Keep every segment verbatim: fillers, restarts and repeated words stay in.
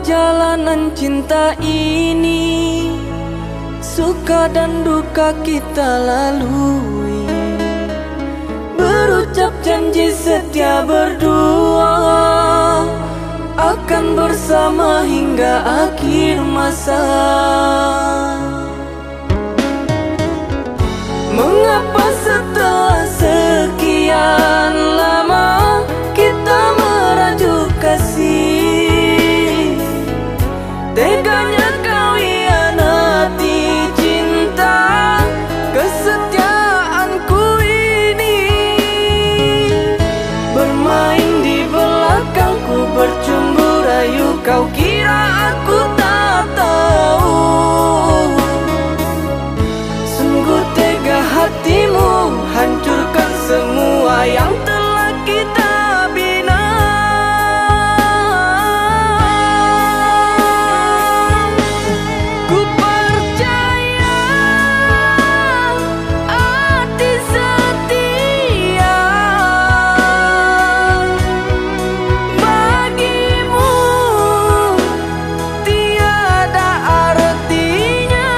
Jalanan cinta ini, suka dan duka kita lalui. Berucap janji setia berdua, akan bersama hingga akhir masa. Mengapa setelah sekian lama kita merajuk kasih? Teganya kau hianati cinta kesetiaanku ini. Bermain di belakangku, bercumbu rayu, kau kira aku tak tahu? Sungguh tega hatimu hancurkan semua yang telah kita bina. Ku percaya hati setia bagimu tiada artinya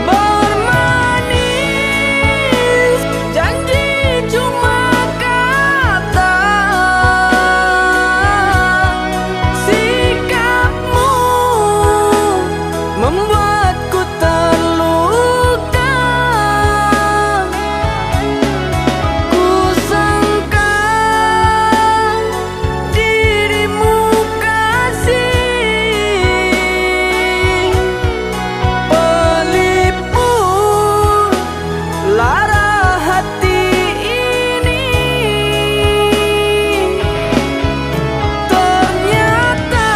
bermanis janji cuma kata. Sikapmu membuatku terluka. Ku sangka dirimu kasih peliput lara hati ini. Ternyata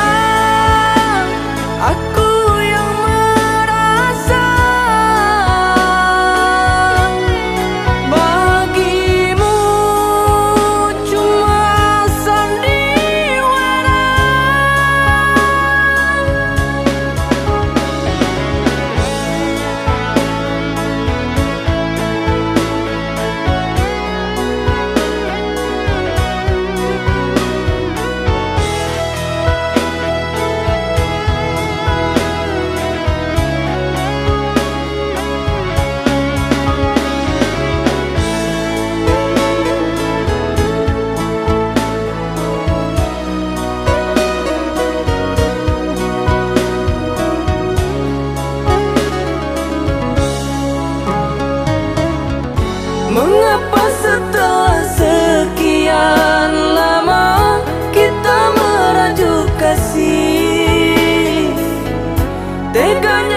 aku yang merasa bagimu cuma sandiwara. Mengapa setelah sekian lama kita merajuk kasih? Tega